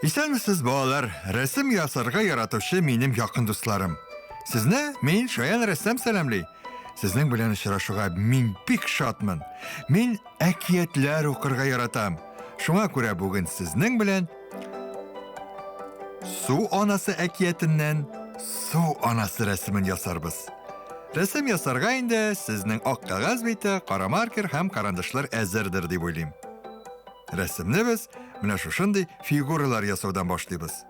Исәнмесез, балалар! Рәсем ясарга яратучы минем якын дусларым. Сезне мин, шаян рәссам сәламли. Сезнең белән очрашуга мин бик шатмын. Мин әкиятләр укырга яратам. Шуңа күрә бүген сезнең белән Су анасы әкиятеннән Су анасы рәсемен ясарбыз. Рәсем ясарга инде сезнең ак кәгазь бите, кара маркер һәм карандашлар әзердер дип уйлыйм. Рәсемне без менә шушындый фигуралар ясаудан башлыйбыз.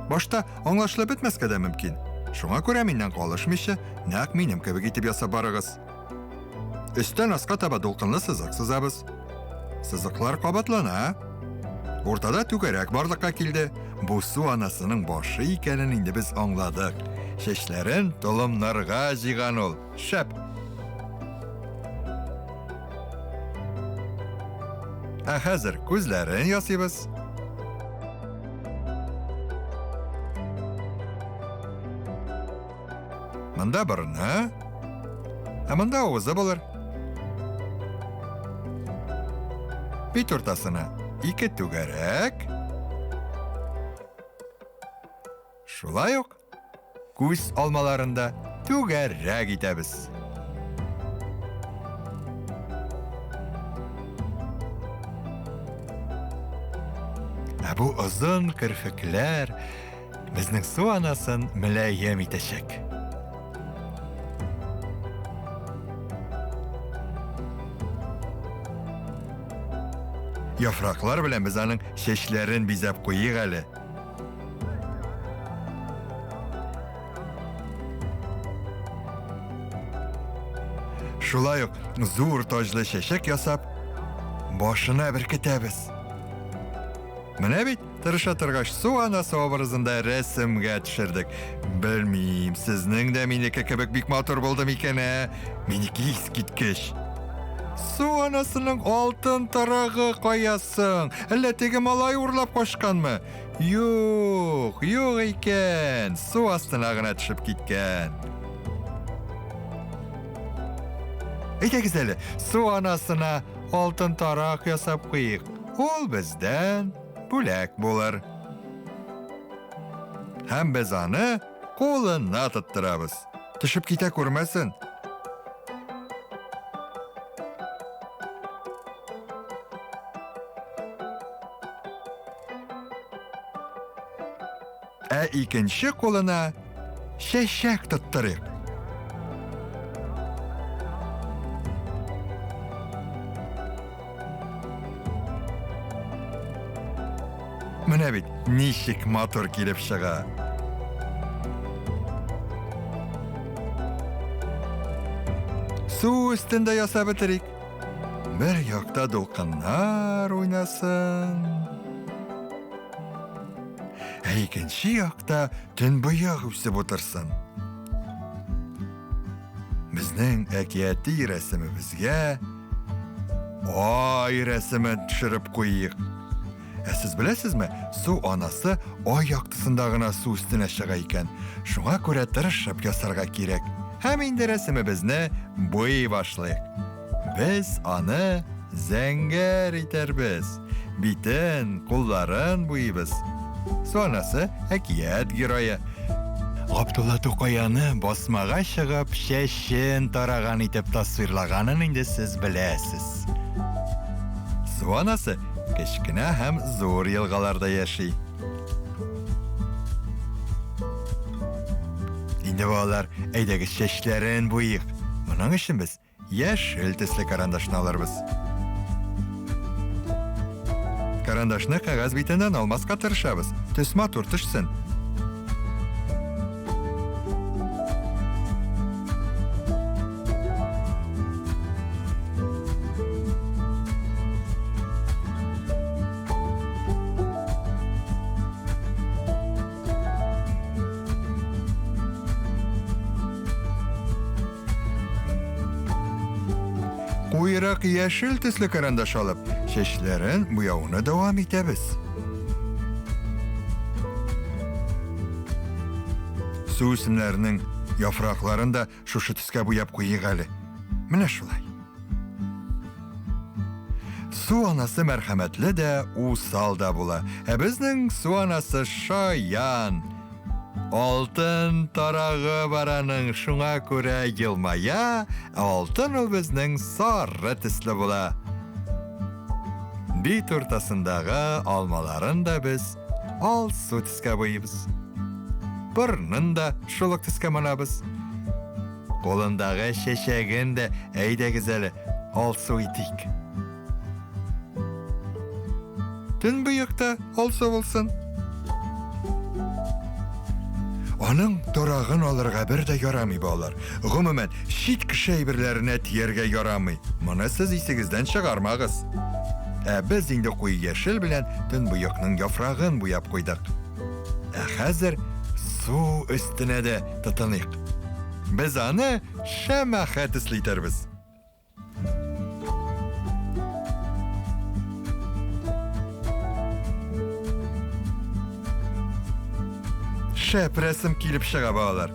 Башта аңлашылып бетмәскә дә мөмкин. Шуңа күрә миннән калышмыйча, нәкъ минем кебек итеп ясап барыгыз. Өстән аска таба дулкынлы сызык сызабыз. Сызыклар кабатлана. Уртада түгәрәк барлыкка килде. Бу су анасының башы икәнен инде без аңладык. Чәчләрен толымнарга җыйган ул. Шәп! Ә хәзер күзләрен ясыйбыз. Монда борыны, ә монда авызы булыр. Бит уртасына ике түгәрәк. Шулай ук күз алмаларын да түгәрәк итәбез. Ә бу озын керфекләр безнең су анасын мөлаем итәчәк. Яфраклар белән без аның чәчләрен бизәп куйыйк әле. Шулай ук зур таҗлы чәчәк ясап, башына беркетәбез. Менә бит, тырыша торгач, су анасы образында рәсемгә төшердек. Белмим, сезнең дә минеке кебек бик матур булды микән, ә? Минеке искиткеч. Су анасының алтын тарагы кая соң? Әллә теге малай урлап качканмы? Юк, юк икән, су астына гына төшеп киткән. Әйдәгез әле, су анасына алтын тарак ясап куйыйк. Ул бездән бүләк булыр. Һәм без аны кулына тоттырабыз. Төшеп китә күрмәсен. Ә икенче кулына чәчәк тоттырыйк. Менә бит ничек матур килеп чыга. Су өстендә ясап бетерик. Бер якта дулкыннар уйнасын. Ә икенче якта төнбоек үсеп утырсын. Безнең әкияти рәсемебезгә ай рәсемен төшереп куйыйк. Ә сез беләсезме, су анасы ай яктысында гына су өстенә чыга икән. Шуңа күрә тырышып ясарга кирәк. Һәм инде рәсемебезне буй башлыйк. Без аны зәңгәр итәрбез. Битен, кулларын буйыбыз. Су анасы әкият герое. Габдулла Тукай аны басмага чыгып, чәчен тараган итеп тасвирлаганын инде сез беләсез. Су анасы кечкенә һәм зур елгаларда яши. Инде балалар, әйдәгез чәчләрен буйыйк. Моның өчен без яшел төсле карандашны алырбыз. Карандашны кәгазь битеннән алмаска тырышабыз. Төс матур төшсен. Куерак яшел төсле карандаш алып, чәчләрен буяуны дәвам итәбез. Су үсемнәренең яфракларын да шушы төскә буяп куйыйк әле. Менә шулай. Су анасы мәрхәмәтле дә, усал да була. Ә безнең су анасы шаян. Алтын тарагы бар аның, шуңа күрә елмая, ә алтын ул безнең сары төсле була. Бит уртасындагы алмаларын да без алсу төскә буйыбыз. Борынын да шул ук төскә манабыз. Кулындагы чәчәген дә әйдәгез әле алсу итик. Төнбоек та алсу булсын. Аның торагын алырга бер дә ярамый, балалар. Гомумән, чит кеше әйберләренә тияргә ярамый. Моны сез исегездән чыгармагыз. Ә без инде куе яшел белән төнбоекның яфрагын буяп куйдык. Ә хәзер су өстенә дә тотыныйк. Без аны шәмәхә төсле итәрбез. Шәп рәсем килеп чыга, балалар.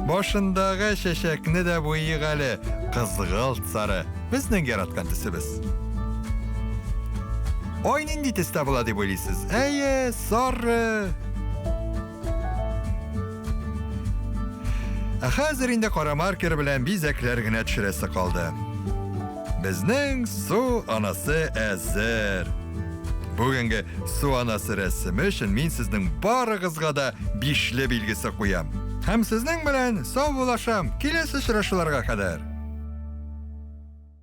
Башындагы чәчәкне дә буйыйк әле, кызгылт сары, безнең яраткан төсебез. Ай нинди төстә була дип уйлыйсыз? Әйе, сары. Ә хәзер инде кара маркер белән бизәкләр генә төшерәсе калды. Безнең су анасы әзер. Бүгенге су анасы рәсеме өчен мин сезнең барыгызга да бишле билгесе куям. Һәм сезнең белән саубуллашам. Киләсе очрашуларга кадәр.